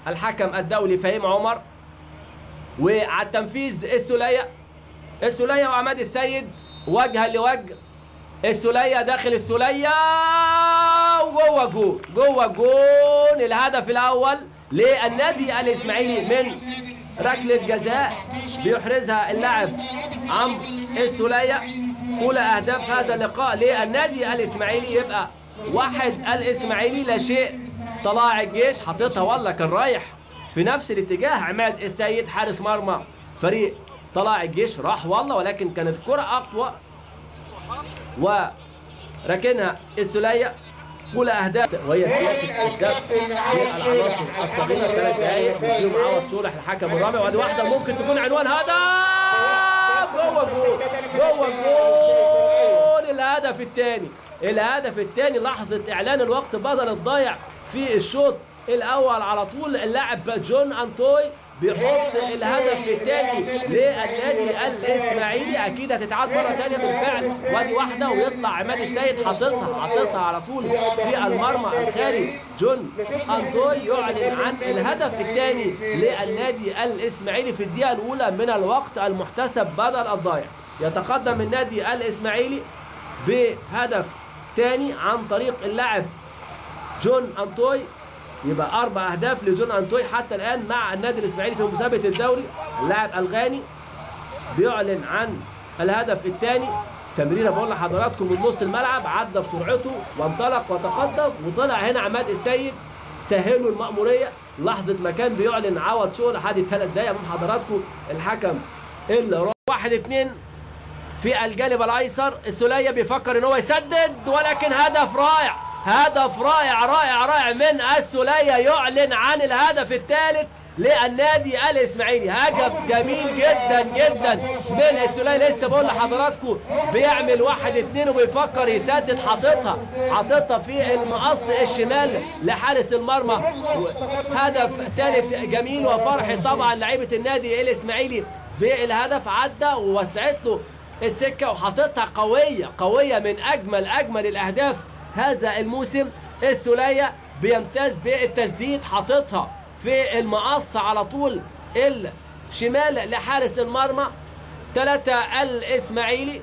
الحكم الدولي فهيم عمر. وعلى التنفيذ السولية، السولية وعماد السيد وجها لوجه، السولية داخل السولية وجوه جول، جوه جون. الهدف الأول للنادي الإسماعيلي من ركلة جزاء بيحرزها اللاعب عمرو السولية. أولى أهداف هذا اللقاء للنادي الإسماعيلي، يبقى 1 الإسماعيلي لا شيء طلائع الجيش. حاططها والله كان رايح في نفس الاتجاه عماد السيد حارس مرمى فريق طلائع الجيش، راح والله ولكن كانت كرة أقوى وركنها السولية. أولى أهداف وهي سياسة الدفع للعناصر الصغيرة. 3 دقايق وفيهم عوض شولح الحكم الرابع، وادي واحدة ممكن تكون عنوان هدف جوه جول، جوه جول. الهدف الثاني، الهدف الثاني لحظة إعلان الوقت بدل الضايع في الشوط الأول على طول اللاعب جون أنطوي بيحط الهدف الثاني للنادي الإسماعيلي. أكيد هتتعاد مرة ثانية بالفعل، وادي واحدة ويطلع عماد السيد حاططها، حاططها على طول في المرمى الخالي. جون أنطوي يعلن عن الهدف الثاني للنادي الإسماعيلي في الدقيقة الأولى من الوقت المحتسب بدل الضايع. يتقدم النادي الإسماعيلي بهدف ثاني عن طريق اللاعب جون أنطوي. يبقى 4 أهداف لجون أنطوي حتى الآن مع النادي الإسماعيلي في مسابقة الدوري. اللاعب الغاني بيعلن عن الهدف الثاني. تمريره بقول لحضراتكم من نص الملعب، عدى بسرعته وانطلق وتقدم وطلع هنا عماد السيد سهلوا المأمورية. لحظة ما كان بيعلن عوض شغل لحد 3 دقايق أمام حضراتكم الحكم اللي 1-2 في الجانب الأيسر. السولية بيفكر إن هو يسدد ولكن هدف رائع، هدف رائع رائع رائع من السولية، يعلن عن الهدف الثالث للنادي الإسماعيلي. هدف جميل جدا جدا من السولية، لسه بقول لحضراتكم بيعمل 1-2 وبيفكر يسدد، حاططها، حاططها في المقص الشمال لحارس المرمى. هدف ثالث جميل وفرح طبعا لعيبة النادي الإسماعيلي بالهدف، عدى ووسعت له السكة وحاططها قوية قوية، من أجمل أجمل الأهداف هذا الموسم. السولية بيمتاز بالتسديد، حاططها في المقص على طول الشمال لحارس المرمى. 3 الإسماعيلي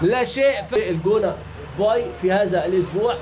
لا شيء في الجونة باي في هذا الأسبوع.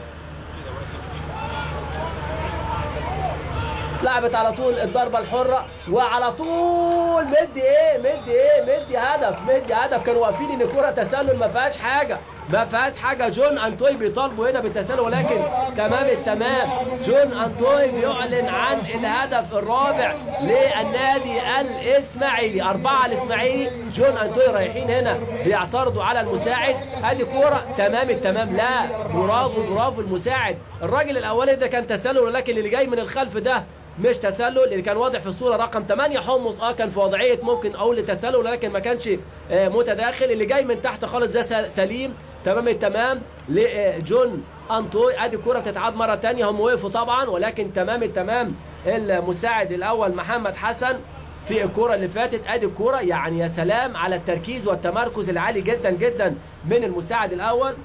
لعبت على طول الضربة الحرة وعلى طول مدي ايه، مدي ايه، مدي هدف، مدي هدف. كانوا واقفين ان الكرة تسلل، ما فيهاش حاجة، ما فيهاش حاجة. جون أنطوي بيطالبوا هنا بالتسلل ولكن تمام التمام. جون أنطوي بيعلن عن الهدف الرابع للنادي الإسماعيلي. 4 الإسماعيلي، جون أنطوي رايحين هنا بيعترضوا على المساعد. ادي كورة تمام التمام، لا برافو برافو المساعد. الراجل الأولاني ده كان تسلل ولكن اللي جاي من الخلف ده مش تسلل. اللي كان واضح في الصورة رقم 8 حمص كان في وضعية ممكن اقول تسلل ولكن ما كانش متداخل. اللي جاي من تحت خالص ده سليم تمام التمام لجون أنطوي. ادي الكورة بتتعاد مرة ثانية، هم وقفوا طبعا ولكن تمام التمام المساعد الاول محمد حسن في الكورة اللي فاتت. ادي الكورة، يعني يا سلام على التركيز والتمركز العالي جدا جدا من المساعد الاول.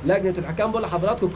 لجنة الحكام بقول لحضراتكم